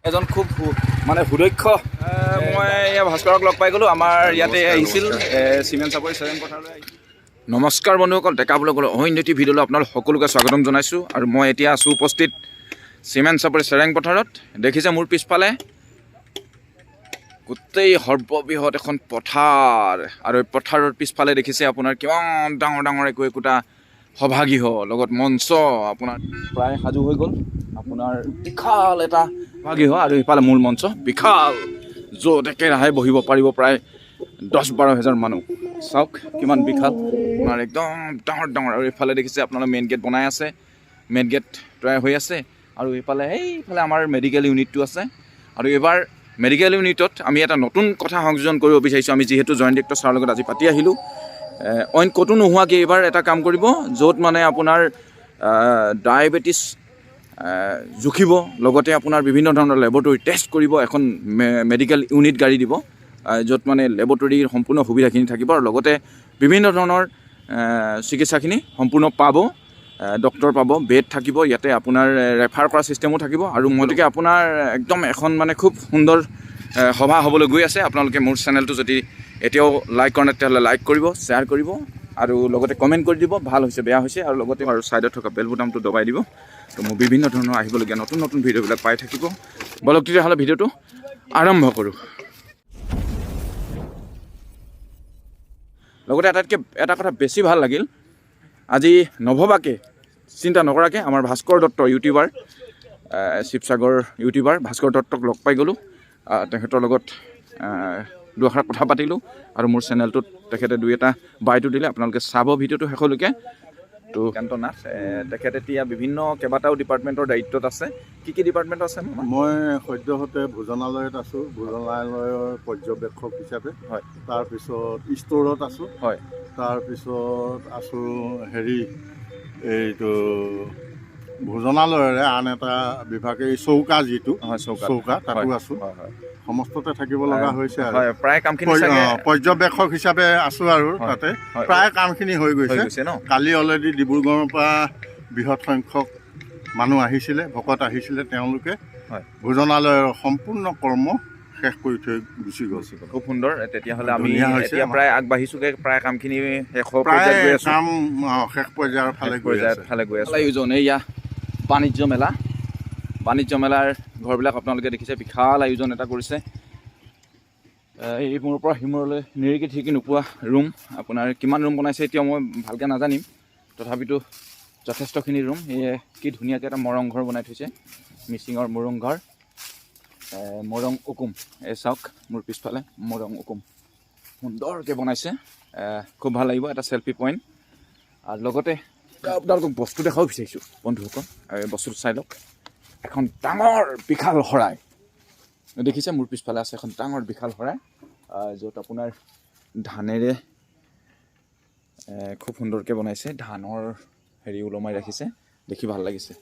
এজন খুব মানে সুদক্ষ। মই এয়া ভাস্কৰক লগ পাই গ'লোঁ, আমাৰ ইয়াতে আহিছিল চিমেণ্ট চাপৰি চেৰেং পথাৰলৈ আহিছিল। নমস্কাৰ বন্ধুসকল, ডেকা ব্লগলৈ অন্য এটি ভিডিঅ'লৈ আপোনালোক সকলোকে স্বাগতম জনাইছোঁ। আৰু মই এতিয়া আছোঁ উপস্থিত চিমেণ্ট চাপৰি চেৰেং পথাৰত। দেখিছে মোৰ পিছফালে গোটেই সৰ্ববৃহৎ এখন পথাৰ, আৰু এই পথাৰৰ পিছফালে দেখিছে আপোনাৰ কিমান ডাঙৰ ডাঙৰ একো একোটা সভাগৃহ, লগত মঞ্চ আপোনাৰ প্ৰায় সাজু হৈ গ'ল। আপোনাৰ বিশাল এটা সভাগৃহ আৰু ইফালে মূল মঞ্চ বিশাল, য'ত একেৰাহে বহিব পাৰিব প্ৰায় 10-12 হেজাৰ মানুহ। চাওক কিমান বিশাল, আপোনাৰ একদম ডাঙৰ ডাঙৰ। আৰু এইফালে দেখিছে আপোনালোক মেইন গেট বনাই আছে, মেইন গেট তৈয়াৰ হৈ আছে। আৰু এইফালে এইফালে আমাৰ মেডিকেল ইউনিটটো আছে। আৰু এইবাৰ মেডিকেল ইউনিটত আমি এটা নতুন কথা সংযোজন কৰিব বিচাৰিছোঁ। আমি যিহেতু জইণ্ট ডিৰেক্টৰ ছাৰৰ লগত আজি পাতি আহিলোঁ, অইন ক'তো নোহোৱাকৈ এইবাৰ এটা কাম কৰিব, য'ত মানে আপোনাৰ ডায়েবেটিছ জুখিব, লগতে আপোনাৰ বিভিন্ন ধৰণৰ লেবৰেটৰী টেষ্ট কৰিব। এখন মেডিকেল ইউনিট গাড়ী দিব, য'ত মানে লেবৰেটৰীৰ সম্পূৰ্ণ সুবিধাখিনি থাকিব আৰু লগতে বিভিন্ন ধৰণৰ চিকিৎসাখিনি সম্পূৰ্ণ পাব, ডক্টৰ পাব, বেড থাকিব, ইয়াতে আপোনাৰ ৰেফাৰ কৰা ছিষ্টেমো থাকিব। আৰু গতিকে আপোনাৰ একদম এখন মানে খুব সুন্দৰ সভা হ'বলৈ গৈ আছে। আপোনালোকে মোৰ চেনেলটো যদি এতিয়াও লাইক কৰা নাই, তেতিয়াহ'লে লাইক কৰিব, শ্বেয়াৰ কৰিব আৰু লগতে কমেণ্ট কৰি দিব ভাল হৈছে বেয়া হৈছে, আৰু লগতে আৰু ছাইডত থকা বেল বুটামটো দবাই দিব। তো মোৰ বিভিন্ন ধৰণৰ আহিবলগীয়া নতুন নতুন ভিডিঅ'বিলাক পাই থাকিব। বলক তেতিয়াহ'লে ভিডিঅ'টো আৰম্ভ কৰোঁ। লগতে আটাইতকৈ এটা কথা বেছি ভাল লাগিল, আজি নভবাকৈ চিন্তা নকৰাকৈ আমাৰ ভাস্কৰ দত্ত ইউটিউবাৰ, শিৱসাগৰ ইউটিউবাৰ ভাস্কৰ দত্তক লগ পাই গ'লোঁ। তেখেতৰ লগত দুআষাৰ কথা পাতিলোঁ আৰু মোৰ চেনেলটোত তেখেতে দুই এটা বাইটো দিলে। আপোনালোকে চাব ভিডিঅ'টো শেষলৈকে। তো কান্ত নাথ, তেখেত এতিয়া বিভিন্ন কেইবাটাও ডিপাৰ্টমেণ্টৰ দায়িত্বত আছে। কি কি ডিপাৰ্টমেণ্ট আছে? মই সদ্যহতে ভোজনালয়ত আছোঁ, ভোজনালয়ৰ পৰ্যবেক্ষক হিচাপে। হয়। তাৰপিছত ষ্ট'ৰত আছোঁ। হয়। তাৰপিছত আছোঁ হেৰি এইটো ভোজনালয়ৰে আন এটা বিভাগ, এই চৌকা যিটো হয়, চৌকা, চৌকা তাতো আছোঁ। হয় হয়। সমস্ততে থাকিব লগা হৈছে আৰু হয়, প্ৰায় কামখিনি চাগে পৰ্যবেক্ষক হিচাপে আছোঁ আৰু তাতে প্ৰায় কামখিনি হৈ হৈ গৈছে। গৈছে ন? কালি অলৰেডি ডিব্ৰুগড়ৰ পৰা বৃহৎ সংখ্যক মানুহ আহিছিলে, ভকত আহিছিলে, তেওঁলোকে হয়। ভোজনালয়ৰ সম্পূৰ্ণ কৰ্ম শেষ কৰি থৈ গুচি গ'ল। খুব সুন্দৰ। তেতিয়াহ'লে আমি ধুনীয়া হৈছে এতিয়া আমাৰ। প্ৰায় আগবাঢ়িছোঁগৈ, প্ৰায় কামখিনি শেষ প্ৰায় পৰ্যায়ত গৈ আছোঁ। কাম শেষ পৰ্যায়ৰ ফালে গৈ পৰ্যায়ত আছে। ফালে গৈ আছোঁ। আয়োজন এইয়া বাণিজ্য মেলা, বাণিজ্য মেলাৰ ঘৰবিলাক আপোনালোকে দেখিছে, বিশাল আয়োজন এটা কৰিছে। এই মূৰৰ পৰা সিমূৰলৈ নিৰিকি ঠিকি নোপোৱা ৰুম। আপোনাৰ কিমান ৰুম বনাইছে এতিয়া মই ভালকৈ নাজানিম, তথাপিতো যথেষ্টখিনি ৰুম। সেয়ে কি ধুনীয়াকৈ এটা মৰং ঘৰ বনাই থৈছে, মিচিঙৰ মৰং ঘৰ, মৰং উকুম। এই চাওক মোৰ পিছফালে মৰং উকুম সুন্দৰকৈ বনাইছে, খুব ভাল লাগিব, এটা চেলফি পইণ্ট। আৰু লগতে আপোনালোকক বস্তু দেখাব বিচাৰিছোঁ বন্ধুসকল, এই বস্তুটো চাই লওক। এখন ডাঙৰ বিশাল শৰাই দেখিছে, মোৰ পিছফালে আছে এখন ডাঙৰ বিশাল শৰাই, য'ত আপোনাৰ ধানেৰে খুব সুন্দৰকৈ বনাইছে, ধানৰ হেৰি ওলমাই ৰাখিছে, দেখি ভাল লাগিছে।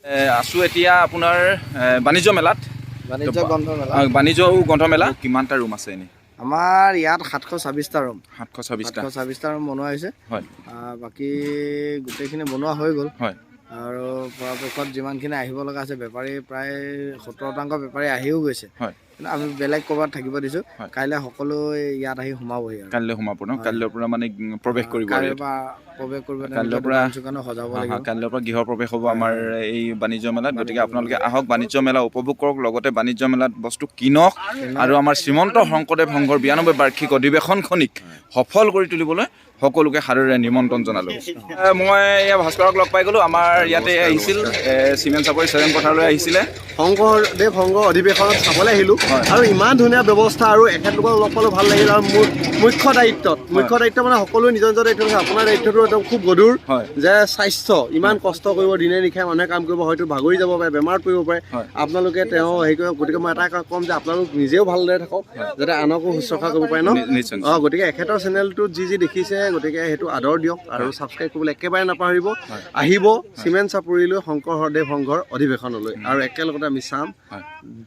আছোঁ এতিয়া আপোনাৰ বাণিজ্য মেলাত। বাণিজ্য গ্ৰন্থ মেলা। বাণিজ্য গ্ৰন্থ মেলা। কিমানটা ৰুম আছে এনেই? আমাৰ ইয়াত 726টা ৰুম। 726টা। 726টা ৰুম বনোৱা হৈছে। হয়। বাকী গোটেইখিনি বনোৱা হৈ গ'ল। হয়। আৰু পৰাপক্ষত যিমানখিনি আহিব লগা আছে বেপাৰী, প্ৰায় 70% বেপাৰী আহিও গৈছে। হয়। কিন্তু আমি বেলেগ ক'ৰবাত থাকিব দিছোঁ। হয়। কাইলৈ সকলো ইয়াত আহি সোমাবহি আৰু। কাইলৈ সোমাব ন? হয়। কাইলৈৰ পৰা মানে প্ৰৱেশ কৰিব আৰু কাইলৈৰ ইয়াত। পৰা প্ৰৱেশ কৰিব, কাইলৈৰ তেওঁলোকে পৰা দোকান চোকানো সজাব লাগিব। কাইলৈৰ পৰা গৃহ প্ৰৱেশ হ'ব আমাৰ এই বাণিজ্য মেলাত। গতিকে বাণিজ্য আপোনালোকে মেলা। আহক, বাণিজ্য মেলা উপভোগ কৰক, লগতে বাণিজ্য মেলাত বস্তু কিনক আৰু আমাৰ শ্ৰীমন্ত শংকৰদেৱ সংঘৰ 92 বাৰ্ষিক অধিৱেশনখনিক সফল কৰি তুলিবলৈ সকলোকে সাদৰেৰে নিমন্ত্ৰণ জনালোঁ। মই এয়া ভাস্কৰক লগ পাই গ'লোঁ, আমাৰ ইয়াতে আহিছিল চিমেণ্ট চাপৰি চেৰেং পথাৰলৈ আহিছিলে। শংকৰদেৱ সংঘ অধিৱেশনত চাবলৈ আহিলোঁ হয়। আৰু ইমান ধুনীয়া ব্যৱস্থা আৰু এখেতলোকক লগ পালোঁ, ভাল লাগিল। আৰু মোৰ মুখ্য দায়িত্বত, মুখ্য দায়িত্ব মানে সকলোৱে নিজৰ নিজৰ দায়িত্ব আছে, আপোনাৰ দায়িত্বটো একদম খুব গধুৰ। হয়। যে স্বাস্থ্য ইমান কষ্ট কৰিব, দিনে নিশাই মানুহে কাম কৰিব, হয়তো ভাগৰি যাব পাৰে, বেমাৰত পৰিব পাৰে। হয়। আপোনালোকে তেওঁ হেৰি কৰিব, গতিকে মই এটা ক'ম যে আপোনালোক নিজেও ভালদৰে থাকক, যাতে আনকো শুশ্ৰূষা কৰিব পাৰে ন। নিশ্চয়, নিশ্চয়। গতিকে এখেতৰ চেনেলটোত যি যি দেখিছে গতিকে সেইটো আদৰ দিয়ক আৰু ছাবস্ক্ৰাইব কৰিবলৈ একেবাৰে নাপাহৰিব। আহিব চিমেণ্ট চাপৰিলৈ, শংকৰদেৱ সংঘৰ অধিৱেশনলৈ আৰু একেলগতে আমি চাম,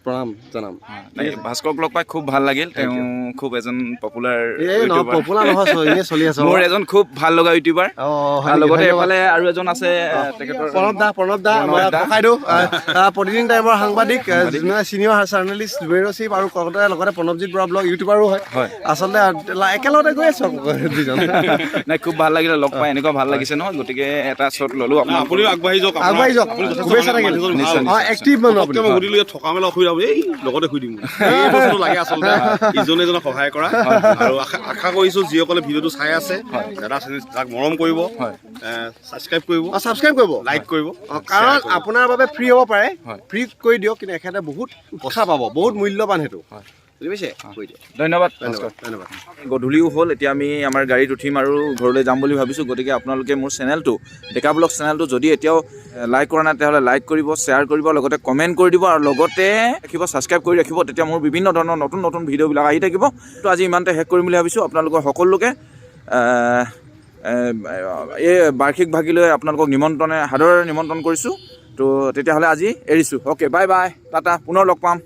প্ৰণাম জনাম। নাই, ভাস্কৰক লগ পাই খুব ভাল লাগিল। তেওঁ খুব এজন পপুলাৰ, এই নহয়, পপুলাৰ নহয়, এনেই চলি আছে। মোৰ এজন খুব ভাল লগা ইউটিউবাৰ। অঁ, হয় আৰু নেকি? লগতে ধন্যবাদ। এফালে আৰু এজন আছে, তেখেতৰ প্ৰণৱ দা, প্ৰণৱ দা, প্ৰণৱ আমাৰ দা। ককাইদেউ, প্ৰতিদিন টাইমৰ সাংবাদিক, চিনিয়ৰ জাৰ্নেলিষ্ট, ব্যুৰ' চিফ আৰু লগতে প্ৰণৱজিৎ বৰা ব্লগ ইউটিউবাৰো হয়। আচলতে একেলগতে গৈ আছো আকৌ দুজন। নাই, খুব ভাল লাগিলে লগ পাই, এনেকুৱা ভাল লাগিছে নহয়, গতিকে এটা শ্বট ল'লো আপোনাৰ। আপুনিও আগবাঢ়ি যাওক। আগবাঢ়ি যাওক, আপুনি যথেষ্ট শুভেচ্ছা থাকিল। মানুহজন ভাল। নিশ্চয়, এক্টিভ মানুহ আপুনি। পটককে মই সুধিলো, ইয়াত থকা মেলা অসুবিধা হ'ব, এই লগতে শুই দিম। এই বস্তুটো লাগে আচলতে, ইজনে ইজনক সহায় কৰা। আৰু আশা কৰিছো যিসকলে ভিডিঅ'টো চাই আছে, দাদা তাক মৰম কৰিব, ছাবস্ক্ৰাইব কৰিব, ছাবস্ক্ৰাইব কৰিব, লাইক কৰিব। কাৰণ আপোনাৰ বাবে ফ্ৰী হ'ব পাৰে। ফ্ৰী কৰি দিয়ক, কিন্তু এখেতে বহুত উৎসাহ পাব, বহুত মূল্যৱান সেইটো, বুজি পাইছে? কৰি দিয়ক। ধন্যবাদ। ধন্যবাদ, ধন্যবাদ। গধূলিও হ'ল, এতিয়া আমি আমাৰ গাড়ীত উঠিম আৰু ঘৰলৈ যাম বুলি ভাবিছোঁ। গতিকে আপোনালোকে মোৰ চেনেলটো, ডেকা ব্লগ চেনেলটো যদি এতিয়াও লাইক কৰা নাই, তেতিয়াহ'লে লাইক কৰিব, শ্বেয়াৰ কৰিব, লগতে কমেণ্ট কৰি দিব আৰু লগতে ৰাখিব, ছাবস্ক্ৰাইব কৰি ৰাখিব। তেতিয়া মোৰ বিভিন্ন ধৰণৰ নতুন নতুন ভিডিঅ'বিলাক আহি থাকিব। তো আজি ইমানতে শেষ কৰিম বুলি ভাবিছোঁ। আপোনালোকৰ সকলোকে এই বাৰ্ষিক ভাগিলৈ আপোনালোকক নিমন্ত্ৰণে সাদৰেৰে নিমন্ত্ৰণ কৰিছোঁ। তো তেতিয়াহ'লে আজি এৰিছোঁ। অ'কে, বাই বাই, টাটা, পুনৰ লগ পাম।